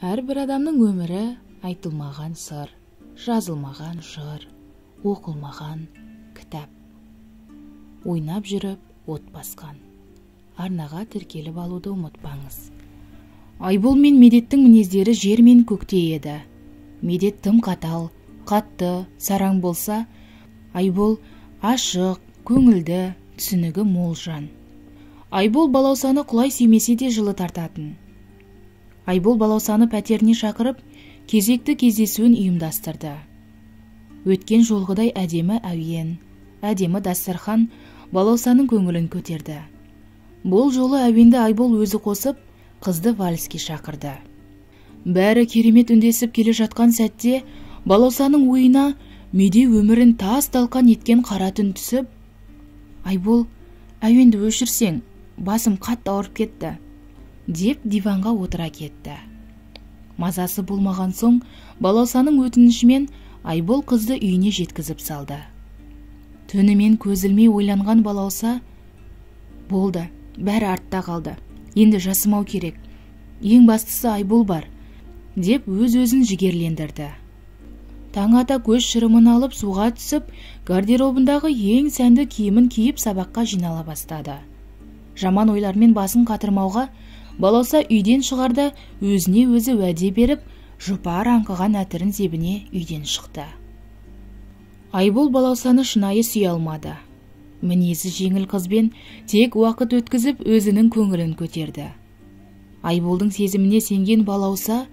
Әрбір адамның өмірі айтылмаған сыр, жазылмаған жыр, оқылмаған кітап. Ойнап жүріп от басқан. Арнаға тіркеліп алуды ұмытпаңыз. Айбол мен Медеттің мінездері жер мен көкте еді. Медет тым қатал, қатты, сараң болса, Айбол ашық, көңілді, түсінігі мол жан. Айбол Балаусаны құлай сүймесе де жылы тартатын. Айбол Балаусаны пәтеріне шақырып, кезекті кездесуін ұйымдастырды. Өткен жолғыдай әдемі әуен, әдемі дастархан Балаусаның көңілін көтерді. Бұл жолы әуенді Айбол өзі қосып, қызды вальске шақырды. Бәрі керемет үндесіп келе жатқан сәтте Балаусаның ойына медеу өмірін тас талқан еткен қара түн түсіп, Айбол, әуенді өшірсең, басым қатты ауырып кетті, деп диванға отыра кетті. Мазасы болмаған соң Балаусаның өтінішімен Айбол қызды үйіне жеткізіп салды. Түнімен көз ілмей ойланған Балауса, болды, бәрі артта қалды, енді жасымау керек, ең бастысы Айбол бар, деп өз-өзін жігерлендірді. Таң ата көз шырымын алып суға түсіп, гардеробындағы ең сәнді киімін киіп сабаққа жинала бастады. Жаман ойлармен басын қатырмауға Балауса үйден шығарда өзіне өзі уәде беріп, жұпар аңқыған әтірін себіне үйден шықты. Айбол Балаусаны шынайы сүйе алмады. Мінезі жеңіл қызбен тек уақыт өткізіп өзінің көңілін көтерді. Айболдың сезіміне сенген Балауса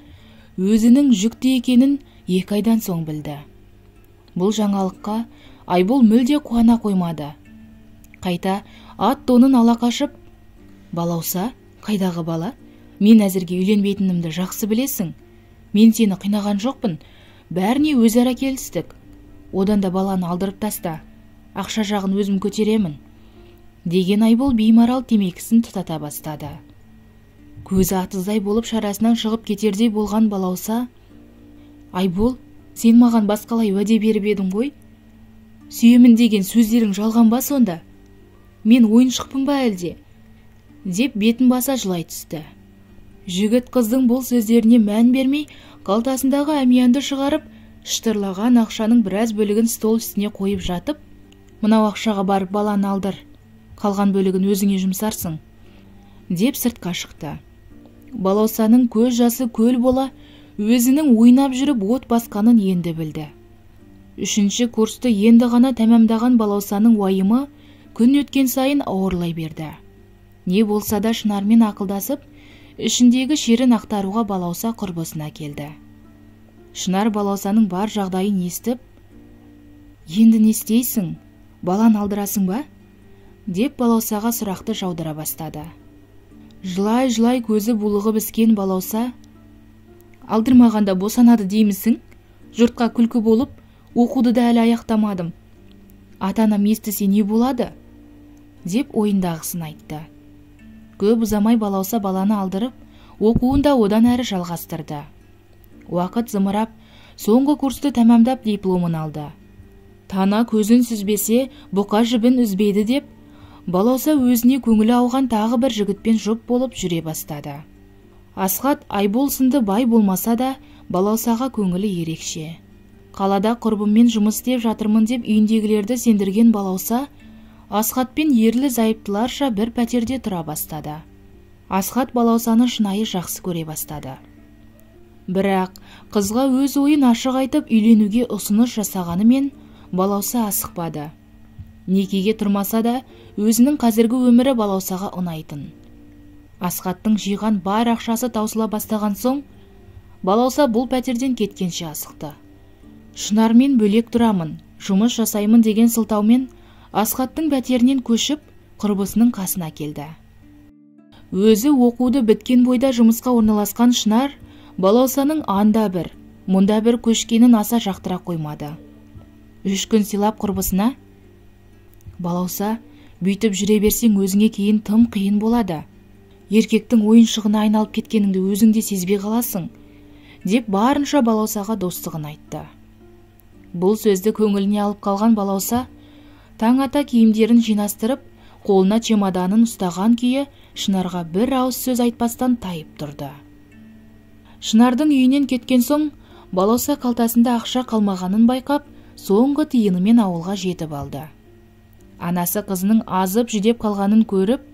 өзінің жүкті екенін 2 айдан соң білді. Бұл жаңалыққа Айбол мүлде қуана қоймады. Қайта ат тонын ала қашып, Балауса, қайдағы бала? Мен әзірге үйленбейтінімді жақсы білесің. Мен сені қинаған жоқпын. Бәріне өзара келістік. Одан да баланы алдырып таста. Ақша жағын өзім көтеремін, деген Айбол беймарал темекісін тұтата бастады. Көзі атыздай болып шарасынан шығып кетердей болған Балауса, Айбол, сен маған басқалай уәде беріп едің ғой? Сүйемін деген сөздерің жалған ба сонда? Мен ойыншықпын ба әлде? Деп бетін баса жылай түсті. Жігіт қыздың бұл сөздеріне мән бермей, қалтасындағы әмиянды шығарып, шытырлаған ақшаның біраз бөлігін стол үстіне қойып жатып, мынау ақшаға барып баланы алдыр, қалған бөлігін өзіңе жұмсарсың, деп сыртқа шықты. Балаусаның көз жасы көл бола, өзінің ойнап жүріп от басқанын енді білді. 3-ші курсты енді ғана тәмамдаған Балаусаның уайымы күн өткен сайын ауырлай берді. Не болса да Шынармен ақылдасып, ішіндегі шерін ақтаруға Балауса құрбысына келді. Шынар Балаусаның бар жағдайын естіп, енді не істейсің, баланы алдырасың ба? Деп Балаусаға сұрақты жаудыра бастады. Жылай-жылай көзі булығып іскен Балауса, алдырмағанда босанады деймісің? Жұртқа күлкі болып, оқуды да әлі аяқтамадым. Ата-анам естісе не болады? Деп ойындағысын айтты. Көп ұзамай Балауса баланы алдырып, оқуын да одан әрі жалғастырды. Уақыт зымырап, соңғы курсты тәмамдап дипломын алды. Тана көзін сүзбесе, бұқа жібін үзбейді деп, Балауса өзіне көңілі ауған тағы бір жігітпен жұп болып жүре бастады. Асхат Айбол сынды бай болмаса да, Балаусаға көңілі ерекше. Қалада құрбыммен жұмыс істеп жатырмын деп үйіндегілерді сендірген Балауса, Асхатпен ерлі зайыптыларша бір пәтерде тұра бастады. Асхат Балаусаны шынайы жақсы көре бастады. Бірақ қызға өз ойын ашық айтып үйленуге ұсыныс жасағанымен Балауса асықпады. Некеге тұрмаса да өзінің қазіргі өмірі Балаусаға ұнайтын. Асхаттың жиған бар ақшасы таусыла бастаған соң, Балауса бұл пәтерден кеткенше асықты. Шынармен бөлек тұрамын, жұмыс жасаймын деген сылтаумен Асхаттың пәтерінен көшіп, құрбысының қасына келді. Өзі оқуды біткен бойда жұмысқа орналасқан Шынар Балаусаның анда бір, мұнда бір көшкенін аса жақтыра қоймады. 3 күн сыйлап құрбысына, Балауса, бүйтіп жүре берсең өзіңе кейін тым қиын болады. Еркектің ойыншығына айналып кеткеніңді өзің де сезбей қаласың, деп барынша Балаусаға достығын айтты. Бұл сөзді көңіліне алып қалған Балауса, таң ата киімдерін жинастырып, қолына чемоданын ұстаған күйі Шынарға бір ауыз сөз айтпастан тайып тұрды. Шынардың үйінен кеткен соң, Балауса қалтасында ақша қалмағанын байқап, соңғы тиынымен ауылға жетіп алды. Анасы қызының азып жүдеп қалғанын көріп,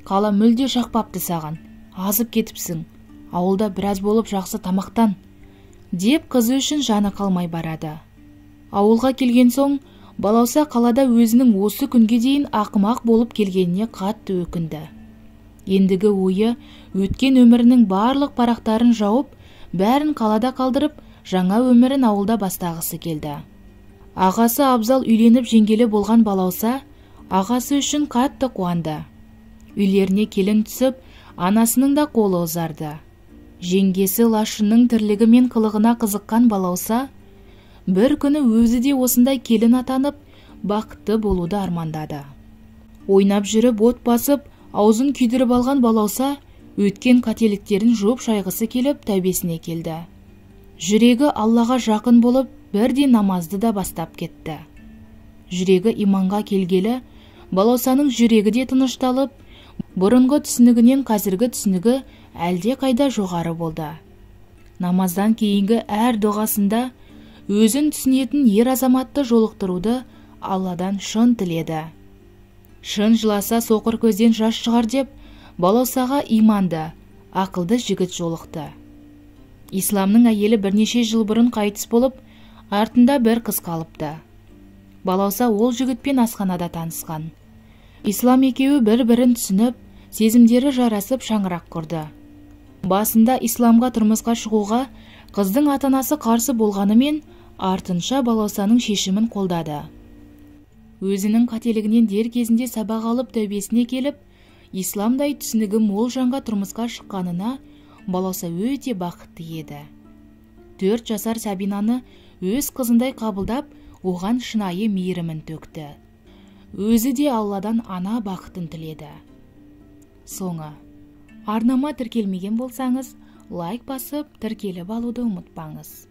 «Қала мүлде жақпапты саған, азып кетіпсің, ауылда біраз болып жақсы тамақтан», деп қызы үшін жаны қалмай барады. Ауылға келген соң, Балауса қалада өзінің осы күнге дейін ақымақ болып келгеніне қатты өкінді. Ендігі ойы өткен өмірінің барлық парақтарын жауып, бәрін қалада қалдырып, жаңа өмірін ауылда бастағысы келді. Ағасы Абзал үйленіп жеңгелі болған Балауса ағасы үшін қатты қуанды. Үйлеріне келін түсіп, анасының да қолы ұзарды. Жеңгесі Лашынның тірлігі мен қылығына қызыққан Балауса бір күні өзі де осындай келін атанып, бақытты болуды армандады. Ойнап жүріп от басып, аузын күйдіріп алған Балауса өткен қателіктерін жуып шайғысы келіп тәубесіне келді. Жүрегі Аллаға жақын болып, бірден намазды да бастап кетті. Жүрегі иманға келгелі, Балаусаның жүрегі де тынышталып, бұрынғы түсінігінен қазіргі түсінігі әлде қайда жоғары болды. Намаздан кейінгі әр дұғасында өзін түсінетін ер азаматты жолықтыруды Алладан шын тіледі. Шын жыласа соқыр көзден жас шығар деп, Балаусаға иманды, ақылды жігіт жолықты. Исламның әйелі бірнеше жыл бұрын қайтыс болып, артында бір қыз қалыпты. Балауса ол жігітпен асханада танысқан. Ислам екеуі бір-бірін түсініп, сезімдері жарасып шаңырақ құрды. Басында Исламға тұрмысқа шығуға қыздың ата-анасы қарсы болғанымен, артынша Балаусаның шешімін қолдады. Өзінің қателігінен дер кезінде сабақ алып тәубесіне келіп, Исламдай түсінігі мол жанға тұрмысқа шыққанына Балауса өте бақытты еді. 4 жасар Сабинаны өз қызындай қабылдап, оған шынайы мейірімін төкті. Өзі де Алладан ана бақытын тіледі. Соңы. Арнама тіркелмеген болсаңыз, лайк басып, тіркеліп алуды ұмытпаңыз.